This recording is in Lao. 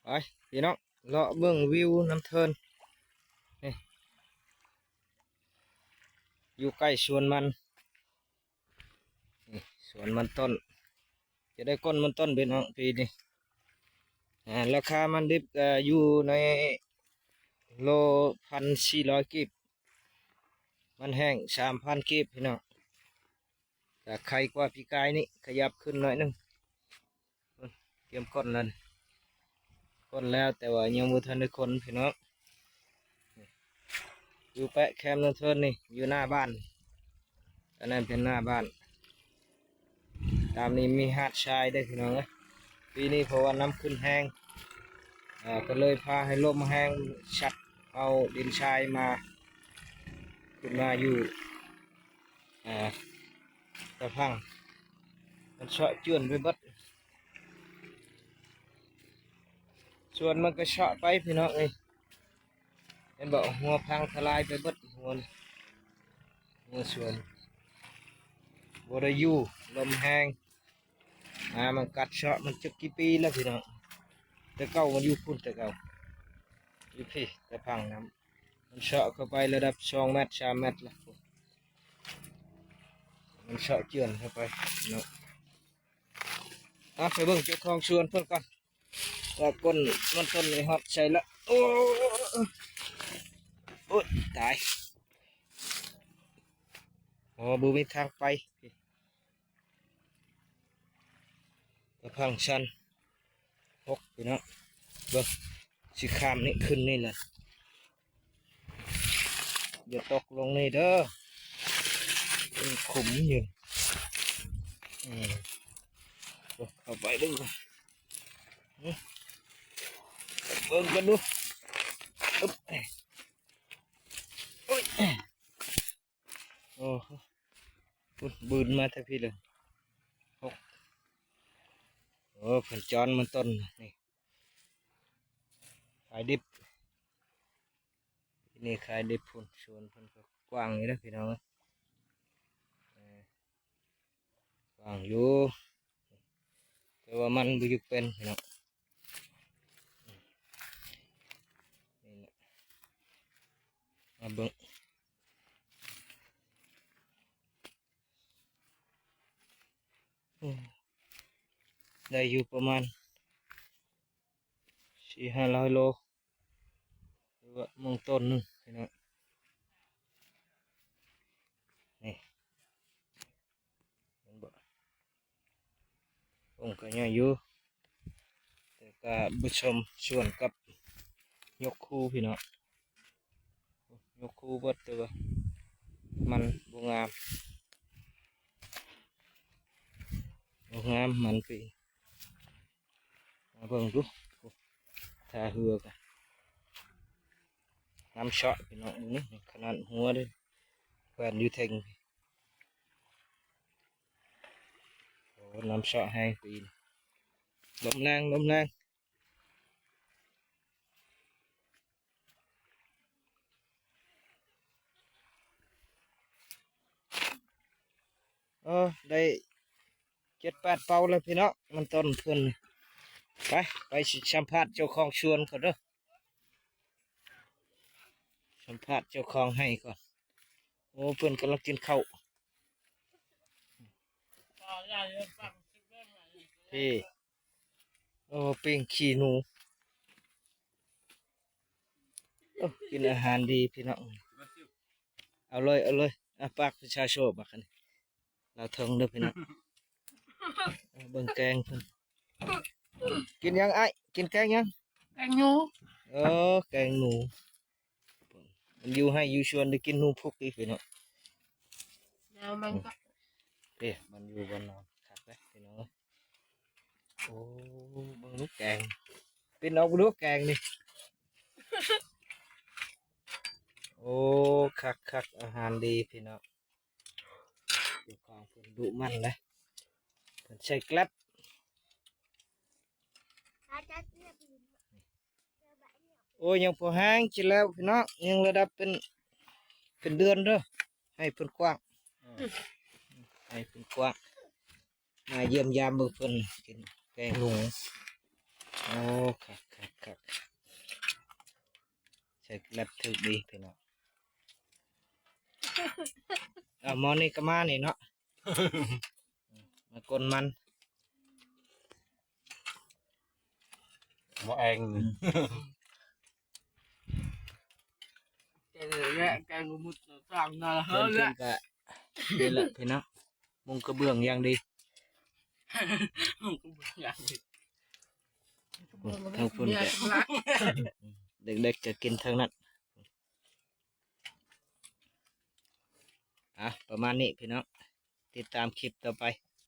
ໄປພີ່ນ້ອງ ເລາະເບິ່ງວິວນຳເທີນ ນີ້ ຢູ່ໃກ້ສວນມັນ ນີ້ສວນມັນຕົ້ນ ຈະໄດ້ກົ້ນມັນຕົ້ນພີ່ນ້ອງປີນີ້. ອາ ລາຄາມັນດິບກະຢູ່ໃນໂລພັນສີ່ຮ້ອຍກີບ ມັນແຫ້ງສາມພັນກີບພີ່ນ້ອງ ກະໄຄກວ່າປີກາຍນີ້ ຂະຫຍັບຂຶ້ນໜ້ອຍໜຶ່ງ. ກຽມກ້ນແລ້ວ ກ້ນແລ້ວ ແຕ່ວ່າຍັງບໍ່ທັນໄດ້ຂົນພີ່ນ້ອງ. ຢູ່ແປະແຄມນຳເທີນນີ້ ຢູ່ໜ້າບ້ານ ອັນນັ້ນເປັນໜ້າບ້ານ. ຕາມນີ້ມີຫາດຊາຍເດ້ພີ່ນ້ອງເອີຍ ປີນີ້ເພາະວ່ານ້ຳຂຶ້ນແຮງ ເອີ ກໍເລີຍພາໃຫ້ລົມແຮງ ຊັດເອົາດິນຊາຍມາ ຂຶ້ນມາຢູ່ ອ່າ ຕາພັງ ມັນເຊາະເຈື່ອນໄປເບິດ ສວນມັນກໍເຊາະໄປພີ່ນ້ອງເອີຍ ເຫັນບໍ່? ຫົວພັງທະລາຍໄປເບິດ ຫົວ ຫົວສວນ ບໍ່ໄດ້ຢູ່ ລົມແຮງ ຫາມັນກັດເຊາະ ມັນຈັກກີ່ປີແລ້ວພີ່ນ້ອງ ແຕ່ເກົ່າມັນຢູ່ພຸ້ນ ແຕ່ເກົ່າຢູ່ພີ້ ຕາພັງນ້ຳ ມັນເຊາະເຂົ້າໄປລະດັບສອງແມັດສາມແມັດລະ ມັນເຊາະເຈື່ອນເຂົ້າໄປເນາະ. ເອົາ ໄປເບິ່ງເຈົ້າຂອງສວນເພິ່ນກ່ອນ ວ່າກົ້ນມັນຕົ້ນນີ້ຮອດໃສລະ. ໂອ້ ໂອ້ຍ ຕາຍ ໂອ້ ບໍ່ມີທາງໄປ. ຕາພັງຊັ້ນຫົກພີ່ນ້ອງ ເບິ່ງ ຊິຂ້າມນີ້ຂຶ້ນນີ້ແຫຼະ ຢ່າຕົກລົງນີ້ເດີ ເປັນຂຸມຢູ່. ອືມ ເຂົ້າໄປເບິ່ງກ່ອນ ເບິ່ງກັນດູ ອຶບ ໂອ້ຍ ໂອ້ ພຸ້ນ ບືນມາທາງພີ້ເລີຍ ຫົກ ໂອ້ ເພິ່ນຈອນມັນຕົ້ນນີ້ ຂາຍດິບ ນີ້ຂາຍດິບພຸ້ນ ສວນເພິ່ນກໍກວ້າງຢູ່ເດ້ພີ່ນ້ອງເອີຍ ເອີ ກວ້າງຢູ່ ແຕ່ວ່າມັນບໍ່ຢາກເປັນພີ່ນ້ອງ ນີ້ແຫຼະ ມາເບິ່ງ ໂອ້ ໄດ້ຢູ່ປະມານສີ່ຫ້າຮ້ອຍໂລ ຫຼືວ່າເບິ່ງຕົ້ນໜຶ່ງພີ່ນ້ອງ ນີ້ ເຫັນບໍ່? ອົງກໍໃຫຍ່ຢູ່ ແຕ່ກໍບໍ່ສົມສ່ວນກັບຍົກຄູ່ພີ່ນ້ອງ ຍົກຄູ່ເບິດ ແຕ່ວ່າມັນບໍ່ງາມ ບໍ່ງາມມັນປີ ມາເບິ່ງດູ ທ່າເຮືອກະນ້ຳເຊາະພີ່ນ້ອງ ເບິ່ງນີ້ ຂະໜາດຫົວເດ້ ແຂວນຢູ່ເທິງ. ໂອ້ ນ້ຳເຊາະແຮງປີນີ້ ລົມແຮງ ລົມແຮງ. ເອີ ໄດ້ເຈັດແປດເປົາແລ້ວພີ່ນ້ອງ ມັນຕົ້ນເພິ່ນ. ໄປ ໄປສຳພາດເຈົ້າຂອງສວນກ່ອນເດີ ສຳພາດເຈົ້າຂອງໄຮ່ກ່ອນ. ໂອ້ ເພິ່ນກຳລັງກິນເຂົ້າ ເອີ ໂອ້ ປີ້ງຂີ້ໜູ ໂອ້ ກິນອາຫານດີພີ່ນ້ອງ ເອົາເລີຍ ເອົາເລີຍ ອາ ປາກປະຊາໂຊບັກອັນນີ້ ລາວເທິງເດີພີ່ນ້ອງ ເບິ່ງແກງເພິ່ນ ກິນຫຍັງອ້າຍ ກິນແກງຫຍັງ? ແກງໜູ ເອີ ແກງໜູ ມັນຢູ່ໄຮ່ຢູ່ສວນໄດ້ກິນໜູພຸກອີກພີ່ນ້ອງ ແນວມັນກໍ ເດ້ ມັນຢູ່ບ່ອນນອນ ຄັກເດ້ພີ່ນ້ອງເອີຍ. ໂອ້ ເບິ່ງລູກແກງ ປິ່ນອອກບໍ່ລູກແກງນີ້ ໂອ້ ຄັກໆ ອາຫານດີພີ່ນ້ອງ ເຈົ້າຂອງເພິ່ນດຸໝັ່ນເດ້ ເພິ່ນໃສ່ແກລັບ. ໂອ້ຍ ຍັງພໍແຮງຊິແລ້ວພີ່ນ້ອງ ຍັງລະດັບເປັນ ເປັນເດືອນເດີ ໄຮ່ເພິ່ນກວ້າງ ເອີ ໄຮ່ເພິ່ນກວ້າງ ມາຢ້ຽມຢາມເບິ່ງເພິ່ນກິນແກງໜູ. ໂອ້ ຄັກໆ ເ ແລັບຖືກດີພີ່ນ້ອງ. ເອົາໝໍນີ້ກໍມານີ້ເນາະ ມາກົນມັນ ໝໍແອງ ແກງເລີຍແກງໝົດຕ່າງນາເຮີ ເພື່ອນໆກໍນີ້ແຫຼະພີ່ນ້ອງ ມຸງກະເບື້ອງຢ່າງດີ ມຸງກະເບື້ອງຢ່າງດີ ທາງພຸ້ນກໍເດັກໆກໍກິນທາງນັ້ນ. ອ່ະ ປະມານນີ້ພີ່ນ້ອງ ຕິດຕາມຄລິບຕໍ່ໄປ.